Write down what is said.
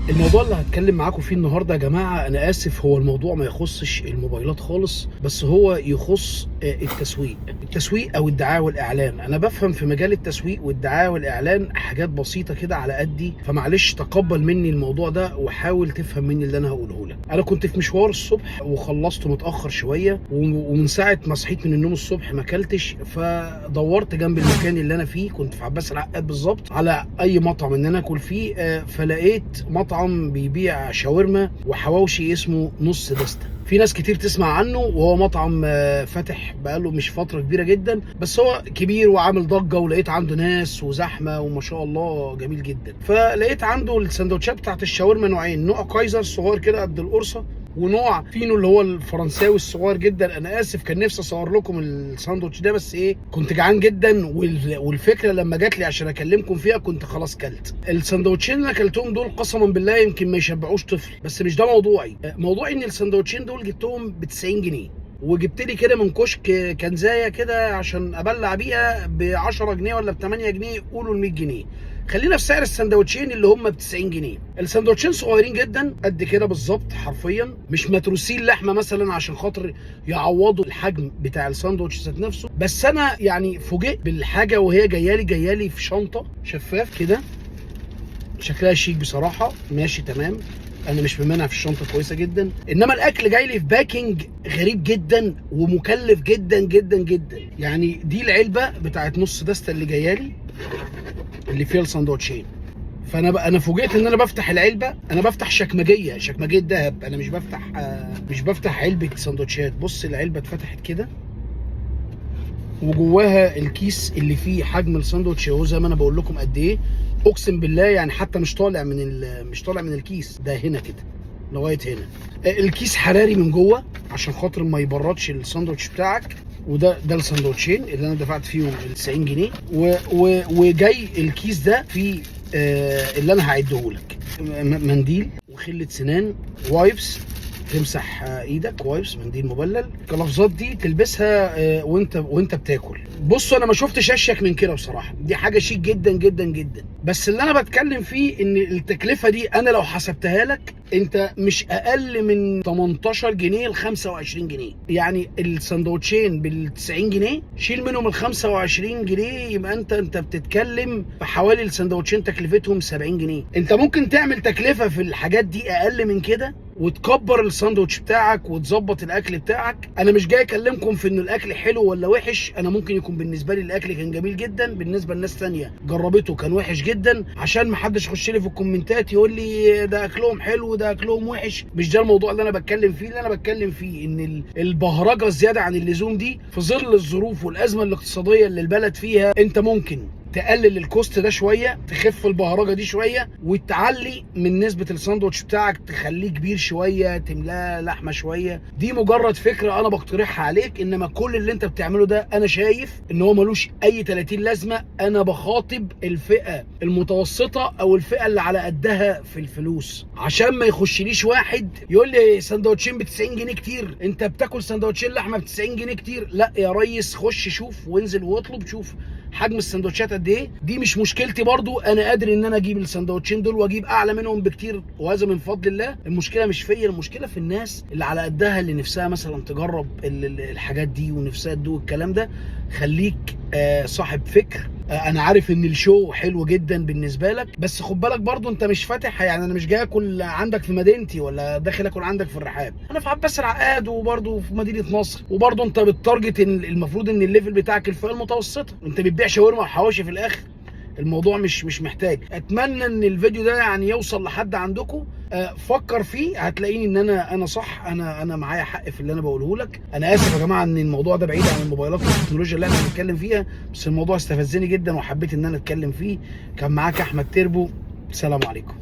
الموضوع اللي هتكلم معاكم فيه النهارده يا جماعة، انا اسف، هو الموضوع ما يخصش الموبايلات خالص، بس هو يخص التسويق، التسويق او الدعاية والاعلان. انا بفهم في مجال التسويق والدعايه والاعلان حاجات بسيطة كده على قدي، فمعلش تقبل مني الموضوع ده وحاول تفهم مني اللي انا هقوله لك. انا كنت في مشوار الصبح وخلصته متاخر شوية، ومن ساعة ما صحيت من النوم الصبح ما اكلتش، فدورت جنب المكان اللي انا فيه، كنت في عباس العقاد بالظبط، على اي مطعم ان انا اكل فيه. فلقيت مطعم بيبيع شاورما وحواوشي اسمه نص دستة. في ناس كتير تسمع عنه، وهو مطعم فاتح بقاله مش فترة كبيرة جدا، بس هو كبير وعامل ضجة، ولقيت عنده ناس وزحمة وما شاء الله جميل جدا. فلقيت عنده السندوتشات بتاعت الشاورما نوعين، نوع كايزر صغير كده قد القرصة، ونوع فينو اللي هو الفرنساوي الصغير جدا. انا اسف كان نفسي اصور لكم الساندوتش ده، بس ايه، كنت جعان جدا، والفكرة لما جات لي عشان اكلمكم فيها كنت خلاص كلت. الساندوتشين اللي اكلتهم دول قسما بالله يمكن ما يشبعوش طفل، بس مش ده موضوعي. موضوعي ان الساندوتشين دول جبتهم ب 90 جنيه، وجبت لي كده من كشك كنزايه كده عشان ابلع بيها ب 10 جنيه ولا ب 8 جنيه، قولوا ال 100 جنيه. خلينا في سعر السندوتشين اللي هم ب 90 جنيه. السندوتشين صغيرين جدا قد كده بالظبط حرفيا، مش متروسين لحمه مثلا عشان خاطر يعوضوا الحجم بتاع الساندوتش ذات نفسه. بس انا يعني فوجئت بالحاجة وهي جاية لي في شنطه شفاف كده، شكلها شيك بصراحة، ماشي تمام، انا مش ممانع في الشنطة، كويسة جدا. انما الاكل جاي لي في packing غريب جدا ومكلف جدا جدا جدا. يعني دي العلبة بتاعت نص دستة اللي جاية لي اللي فيها الساندوتشين. فانا بقى انا فوجئت ان انا بفتح العلبة، انا بفتح شكمجيه ذهب، انا مش بفتح علبة ساندوتشات. بص العلبة اتفتحت كده وجواها الكيس اللي فيه حجم الساندوتش اهو، زي ما انا بقول لكم قد ايه، اقسم بالله يعني حتى مش طالع من الكيس ده هنا كده لغاية هنا. الكيس حراري من جوه عشان خاطر ما يبردش الساندوتش بتاعك. وده الساندوتشين اللي انا دفعت فيهم ال 90 جنيه، وجاي الكيس ده فيه اللي انا هعده لك، منديل وخله سنان، wipes تمسح ايدك، wipes، منديل مبلل، القفازات دي تلبسها وانت بتاكل. بصوا انا ما شفتش اشيك من كده بصراحة، دي حاجة شيك جدا جدا جدا. بس اللي انا بتكلم فيه ان التكلفة دي انا لو حسبتها لك انت مش اقل من 18 جنيه ل 25 جنيه. يعني السندوتشين بال 90 جنيه شيل منهم ال 25 جنيه، يبقى انت بتتكلم في حوالي السندوتشين تكلفتهم 70 جنيه. انت ممكن تعمل تكلفة في الحاجات دي اقل من كده وتكبر الساندوتش بتاعك وتظبط الاكل بتاعك. انا مش جاي اكلمكم في ان الاكل حلو ولا وحش، انا ممكن يكون بالنسبة لي الاكل كان جميل جدا، بالنسبة لناس ثانية جربته كان وحش جدا. عشان ما حدش يخش لي في الكومنتات يقول لي ده اكلهم حلو ده اكلهم وحش، مش ده الموضوع اللي انا بتكلم فيه. اللي انا بتكلم فيه ان البهرجه الزيادة عن اللزوم دي في ظل الظروف والازمة الاقتصادية اللي البلد فيها، انت ممكن تقلل ال cost ده شوية، تخف البهرجه دي شوية، وتعلي من نسبه الساندوتش بتاعك، تخليه كبير شوية، تملاه لحمه شوية. دي مجرد فكرة انا بقترحها عليك، انما كل اللي انت بتعمله ده انا شايف ان هو ملوش اي 30 لازمه. انا بخاطب الفئة المتوسطة او الفئة اللي على قدها في الفلوس، عشان ما يخشليش واحد يقول لي ساندوتشين ب 90 جنيه كتير، انت بتاكل ساندوتشين لحمه ب 90 جنيه كتير. لا يا ريس، خش شوف وانزل واطلب، شوف حجم السندوتشات قد ايه. دي مش مشكلتي برضو، انا قادر ان انا اجيب السندوتشين دول واجيب اعلى منهم بكتير، وهذا من فضل الله. المشكلة مش فيا، المشكلة في الناس اللي على قدها، اللي نفسها مثلا تجرب الحاجات دي ونفسها تدوق الكلام ده. خليك صاحب فكر. انا عارف ان ال show حلو جدا بالنسبة لك، بس خد بالك برضو انت مش فاتح، يعني انا مش جاي اكل عندك في مدينتي ولا داخل اكل عندك في الرحاب، انا في عباس العقاد وبرضو في مدينة نصر، وبرضو انت بت target المفروض ان ال level بتاعك الفئة المتوسطة، انت بتبيع شاورما وحواوشي في الاخر. الموضوع مش محتاج. اتمنى ان الفيديو ده يعني يوصل لحد عندكم. فكر فيه، هتلاقيني ان انا صح، انا معايا حق في اللي انا بقوله لك. انا اسف يا جماعة ان الموضوع ده بعيد عن الموبايلات والتكنولوجيا اللي احنا بنتكلم فيها، بس الموضوع استفزني جدا وحبيت ان انا اتكلم فيه. كان معاك احمد تربو، السلام عليكم.